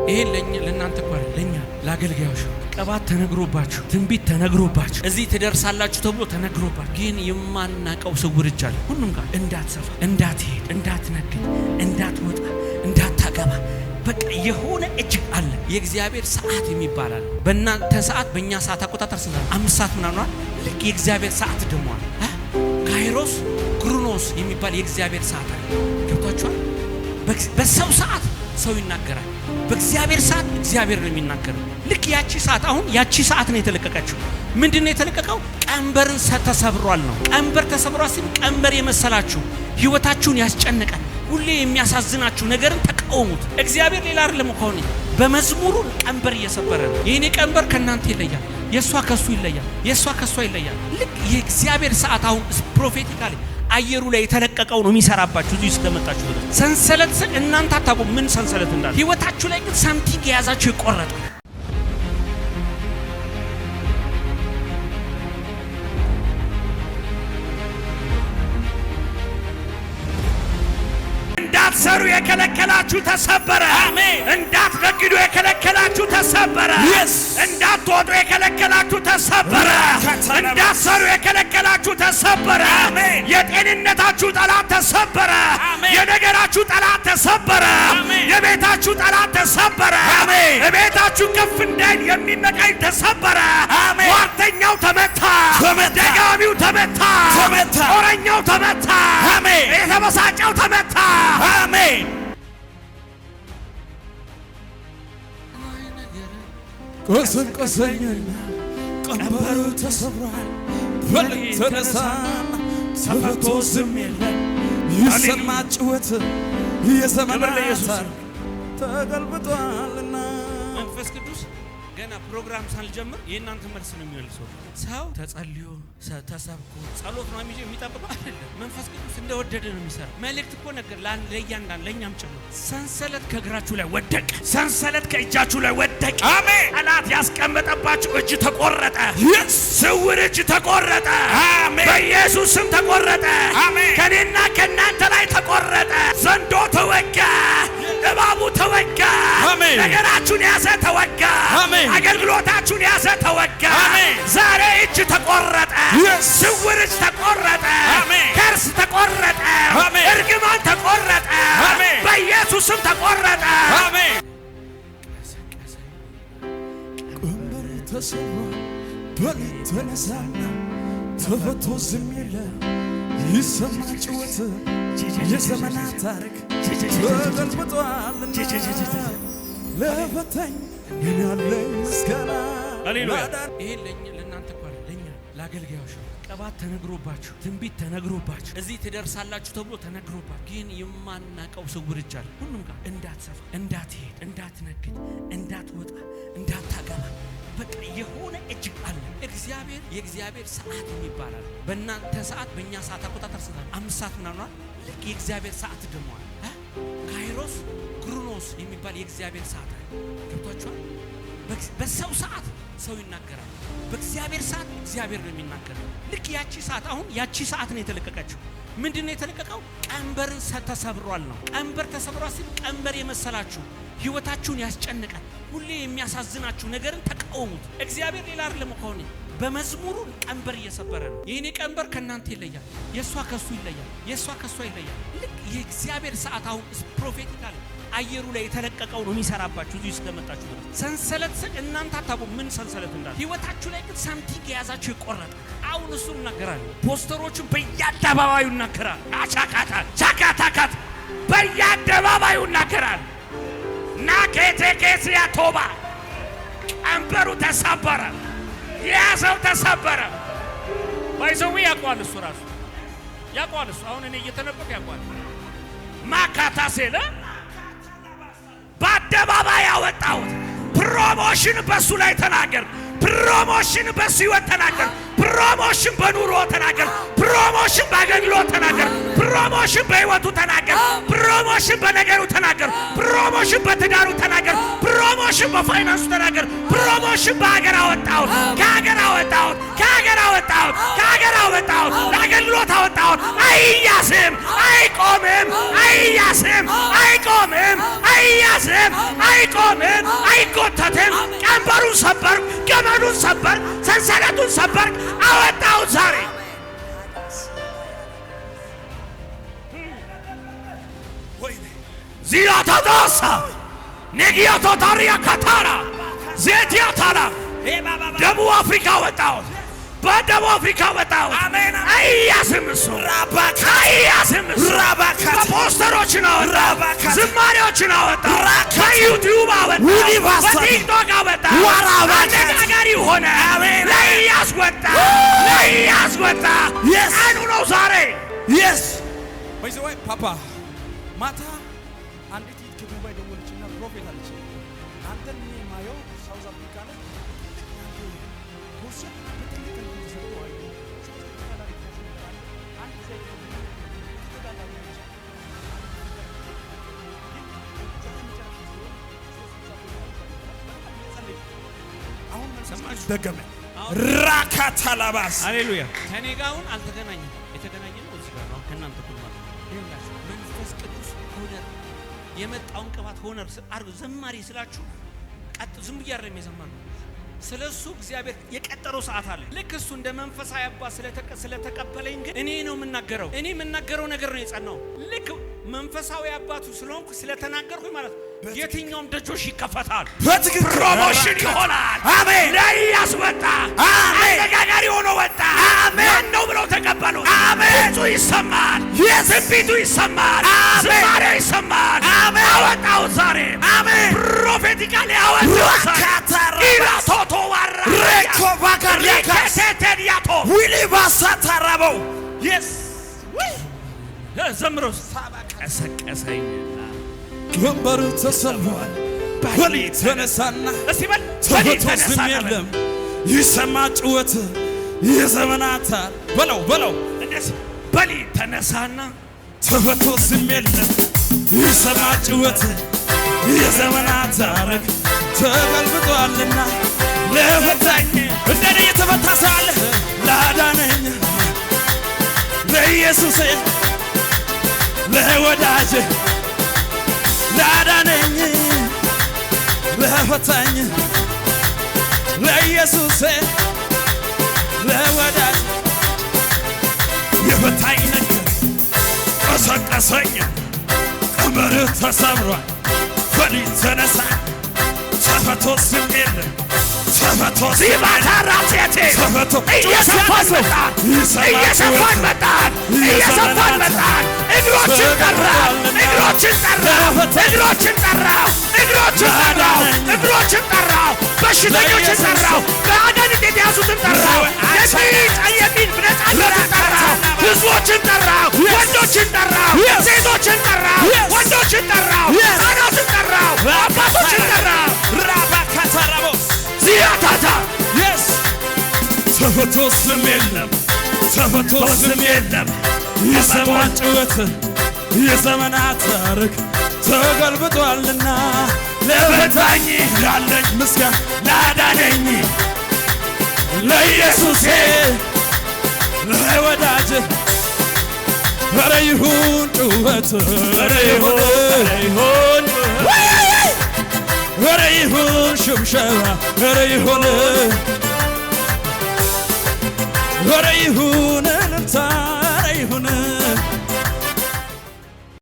ይሄን ለእናንተ እኮ አይደል፣ ለእኛ ለአገልጋዮች ቅባት ተነግሮባችሁ፣ ትንቢት ተነግሮባችሁ፣ እዚህ ትደርሳላችሁ ተብሎ ተነግሮባችሁ፣ ግን የማናቀው ስውር እጅ አለ ሁሉም ጋር። እንዳትሰፋ፣ እንዳትሄድ፣ እንዳትነግድ፣ እንዳትወጣ፣ እንዳታገባ በቃ የሆነ እጅ አለ። የእግዚአብሔር ሰዓት የሚባል አለ። በእናንተ ሰዓት በእኛ ሰዓት አቆጣጠር ስንት ነው? 5 ሰዓት ምናምን። ልክ የእግዚአብሔር ሰዓት ደግሞ አለ። ካይሮስ ክሮኖስ የሚባል የእግዚአብሔር ሰዓት አለ። ገብቷችኋል? በሰው ሰዓት ሰው ይናገራል። በእግዚአብሔር ሰዓት እግዚአብሔር ነው የሚናገረው። ልክ ያቺ ሰዓት፣ አሁን ያቺ ሰዓት ነው የተለቀቀችው። ምንድን ነው የተለቀቀው? ቀንበርን ተሰብሯል ነው። ቀንበር ተሰብሯል ሲል ቀንበር የመሰላችሁ፣ ህይወታችሁን ያስጨነቀ፣ ሁሌ የሚያሳዝናችሁ ነገርን ተቃወሙት። እግዚአብሔር ሌላ አይደለም እኮ፣ አሁን በመዝሙሩ ቀንበር እየሰበረ ነው። የኔ ቀንበር ከእናንተ ይለያል፣ የእሷ ከሱ ይለያል፣ የእሷ ከሷ ይለያል። ልክ የእግዚአብሔር ሰዓት አሁን prophetically አየሩ ላይ የተለቀቀው ነው የሚሰራባችሁ እዚህ እስከመጣችሁ ድረስ። ሰንሰለት ስል እናንተ አታውቁም ምን ሰንሰለት እንዳለ። ህይወታችሁ ላይ ግን something የያዛችሁ ይቆረጣል። እንዳትሰሩ የከለከላችሁ ተሰበረ። አሜን። እንዳትነግዱ የከለከላችሁ ተሰበረ። እንዳትወጡ የከለከላችሁ ተሰበረ። እንዳትሰሩ የከለከላችሁ ተሰበረ። አሜን። የጤንነታችሁ ጠላት ተሰበረ። አሜን። የነገራችሁ ጠላት ተሰበረ። አሜን። የቤታችሁ ጠላት ተሰበረ። አሜን። የቤታችሁ ከፍ እንዳይል የሚመቃኝ ተሰበረ። አሜን። ሟርተኛው ተመታ። ተመታ። ደጋሚው ተመታ። ተመታ። ጦረኛው ተመታ። አሜን። የተበሳጨው ተመታ። አሜን። ቆሰቆሰኝና ቀንበሩ ተሰብሯል። በል ተነሳና ተፈቶ ዝም የለም፣ ይሰማ ጩኸት፣ የዘመናት ታሪክ ተገልብጧልና። መንፈስ ቅዱስ ገና ፕሮግራም ሳልጀምር የእናንተ መልስ ነው የሚመልሰው። ሰው ተጸልዮ ተሰብኮ ጸሎት ነው የሚጠብቀው አይደለም። መንፈስ ቅዱስ እንደወደደ ነው የሚሰራው። መልእክት እኮ ነገር ለእያንዳንድ ለእኛም ጭምር። ሰንሰለት ከእግራችሁ ላይ ወደቀ። ሰንሰለት ከእጃችሁ ላይ ወደቀ። አሜን። ጠላት ያስቀመጠባችሁ እጅ ተቆረጠ። ስውር እጅ ተቆረጠ። አሜን። በኢየሱስ ስም ተቆረጠ። አሜን። ከኔና ከእናንተ ላይ ተቆረጠ። ዘንዶ ተወጋ። እባቡ ተወጋ። አሜን። ነገራችሁን ያዘ ተወጋ። አሜን። አገልግሎታችሁን ያዘ ተወጋ። አሜን። ዛሬ እጅ ተቆረጠ። Yes. ስውር እጅ ተቆረጠ። አሜን። Curse ተቆረጠ። አሜን። እርግማን ተቆረጠ። አሜን። በኢየሱስ ስም ተቆረጠ። አሜን። ቀንበሩ ተሰብሯል። በል ተነሳና ተፈቶ ዝም የለ፣ ይሰማ ጩኸት፣ የዘመናት ታሪክ ተገልብጧልና ለፈታኝ እኔ ያለኝ ምስጋና ሃሌሉያ። ላዳን ይሄን ለእናንተ እኮ አይደለም፣ ለእኛ ለአገልጋዮች ነው። ቅባት ተነግሮባችሁ፣ ትንቢት ተነግሮባችሁ፣ እዚህ ትደርሳላችሁ ተብሎ ተነግሮባችሁ፣ ግን የማናቀው ስውር እጅ አለ ሁሉም ጋር። እንዳትሰፋ፣ እንዳትሄድ፣ እንዳትነግድ፣ እንዳትወጣ፣ እንዳታገባ በቃ የሆነ እጅ አለ። እግዚአብሔር የእግዚአብሔር ሰዓት የሚባል አለ። በእናንተ ሰዓት በእኛ ሰዓት አቆጣጠር ስንት ነው? 5 ሰዓት ምናምን። ልክ የእግዚአብሔር ሰዓት ደግሞ አለ። ካይሮስ ክሮኖስ የሚባል የእግዚአብሔር ሰዓት አለ። ገብቷችኋል? በሰው ሰዓት ሰው ይናገራል። በእግዚአብሔር ሰዓት እግዚአብሔር ነው የሚናገረው። ልክ ያቺ ሰዓት፣ አሁን ያቺ ሰዓት ነው የተለቀቀችው። ምንድን ነው የተለቀቀው? ቀንበርን ተሰብሯል ነው። ቀንበር ተሰብሯል ሲል ቀንበር የመሰላችሁ፣ ህይወታችሁን ያስጨነቀ፣ ሁሌ የሚያሳዝናችሁ ነገርን ተቃወሙት። እግዚአብሔር ሌላ አይደለም እኮ፣ አሁን በመዝሙሩ ቀንበር እየሰበረ ነው። የኔ ቀንበር ከእናንተ ይለያል፣ የእሷ ከሱ ይለያል፣ የእሷ ከሷ ይለያል። ልክ የእግዚአብሔር ሰዓት አሁን prophetically አየሩ ላይ የተለቀቀው ነው የሚሰራባችሁ እዚህ እስከመጣችሁ ድረስ። ሰንሰለት ስል እናንተ አታውቁም ምን ሰንሰለት እንዳለ። ህይወታችሁ ላይ ግን something የያዛችሁ ይቆረጣል። አሁን እሱ እናገራለሁ። ፖስተሮቹን በየአደባባዩ እናገራል። አቻካታ ቻካታካት በየአደባባዩ እናገራል። ናኬቴኬስያ ቶባ ቀንበሩ ተሰበረ፣ የያዘው ተሰበረ። By the way ያውቀዋል፣ እሱ ራሱ ያውቀዋል። እሱ አሁን እኔ እየተነበኩ ያውቀዋል። ማካታ ሴለ በአደባባይ ያወጣሁት promotion በሱ ላይ ተናገር። Promotion በሱ ህይወት ተናገር። Promotion በኑሮ ተናገር። Promotion በአገልግሎት ተናገር። Promotion በህይወቱ ተናገር። Promotion በነገሩ ተናገር። Promotion በትዳሩ ተናገር። Promotion Promotion በፋይናንሱ ተናገር። Promotion በሀገር አወጣሁት፣ ከሀገር አወጣሁት፣ ከሀገር አወጣሁት፣ ከሀገር አወጣሁት፣ ለአገልግሎት አወጣሁት። አይያዝም፣ አይቆምም፣ አይያዝም፣ አይቆምም፣ አይያዝም፣ አይቆምም፣ አይጎተትም። ቀንበሩን ሰበርክ፣ ገመዱን ሰበርክ፣ ሰንሰለቱን ሰበርክ። አወጣሁት ዛሬ። ዚያታዳሳ ኔጊያቶታሪያ ካታራ ዜቲያታራ ደቡብ አፍሪካ ወጣሁት። በደቡብ አፍሪካ ወጣሁት። አይያዝም እሱ፣ አይያዝም እሱ። በፖስተሮችን አወጣሁ፣ ዝማሬዎችን አወጣሁ፣ በዩቲዩብ አወጣሁ፣ በቲክቶክ አወጣሁ። አነጋጋሪ ሆነ። ለኢያስ ወጣ፣ ለኢያስ ወጣ። ቀኑ ነው ዛሬ። Yes, by the way, ፓፓ፣ ማታ አንዲት እህት ከዱባይ ደወለችና prophet አለች፣ አንተን እኔ የማየው ሳውዝ አፍሪካ ላይ ትልቅ ያንተ ቦርሳ በትልቅ እንትን ተሰጥቶ አየሁ። ሳውዝ አፍሪካ ላይ የተያዘ ነገር አለ። አንድ ጊዜ በተደጋጋሚ ብቻ ግን ዛሬ መጨረሻ ስለሆነ በጣም እየጸለይኩ አሁን መንፈስ ቅዱስ ደገመ። ራካታላባስ። ሃሌሉያ። ከኔ ጋር አሁን አልተገናኘም። የተገናኘ ነው እዚህ ጋር ነው ከእናንተ እኩል ማለት ነው። ይኸውላችሁ መንፈስ ቅዱስ honor የመጣውን ቅባት honor አርጉ። ዘማሪ ስላችሁ ቀጥ ዝም ብዬ አይደለም የዘመርነው። ስለ እሱ እግዚአብሔር የቀጠረው ሰዓት አለ። ልክ እሱ እንደ መንፈሳዊ አባት ስለተቀበለኝ ግን እኔ ነው የምናገረው። እኔ የምናገረው ነገር ነው የጸናው። ልክ መንፈሳዊ አባቱ ስለሆንኩ ስለተናገርኩኝ ማለት ነው። የትኛውም ደጆች ይከፈታል። በትክክል። Promotion ይሆናል። አሜን። ለኢያስ ወጣ። አሜን። አነጋጋሪ ሆኖ ወጣ። አሜን። ማን ነው ብለው ተቀበሉት። አሜን። ድምፁ ይሰማል። Yes. ትንቢቱ ይሰማል። አሜን። ዝማሬው ይሰማል። አሜን። አወጣሁት ዛሬ። አሜን። Prophetically አወጣሁት ዛሬ። ራካታራባስ ኢራቶቶ ዋራ ሬኮቫጋሪያካስ ሪኬቴቴንያቶ ዊሊባሳታራበው። Yes. ዘምሮስ ቀሰቀሰኝ። ቀንበሩ ተሰብሯል። በል ተነሳና እስቲ በል በል ተፈቶ ተነሳ ዝም በል። የለም ይሰማ ጩኸት የዘመናት በለው በለው። እንደዚህ በል ተነሳና ተፈቶ ዝም የለም ይሰማ ጩኸት የዘመናት ታሪክ ተገልብጧልና ለፈታኝ እንደኔ የተፈታ ሰው አለ ላዳነኝ ለኢየሱሴ ለወዳጄ ላዳነኝ ለፈታኝ ለኢየሱሴ ለወዳጅ የፈታኝ ነገር ቀሰቀሰኝ። ቀንበርህ ተሰብሯል። በሊት ተነሳ። ተፈቶ ዝም የለም ተፈቶ ዝም የለም። ዚባታራቴቴ ተፈቶ እየሰፋን መጣን፣ እየሰፋን መጣን፣ እየሰፋን መጣን። እግሮችን ጠራው፣ እግሮችን ጠራው፣ እግሮችን ጠራው፣ እግሮችን ጠራው፣ እግሮችን ጠራው፣ በሽተኞችን ጠራው፣ በአጋንንት የተያዙትን ጠራው፣ የሚል ነጻነትን ጠራው፣ ህዝቦችን ጠራው፣ ወንዶችን ጠራው፣ ሴቶችን ጠራው፣ ወንዶችን ጠራው፣ ህፃናትን ጠራው፣ አባቶችን ጠራው። ራባካታራቦስ ዚያታታ Yes. ተፈቶ ስም የለም ተፈቶ ስም የለም ይሰማ ጩኸት የዘመናት ታሪክ ተገልብጧልና ለፈታኝ ላለኝ ምስጋና ላዳነኝ ለኢየሱሴ ለወዳጅ ኧረ ይሁን ጩኸት ኧረ ይሁን ይሁን ኧረ ይሁን ሽብሸባ ኧረ ይሁን ኧረ ይሁን እልልታ።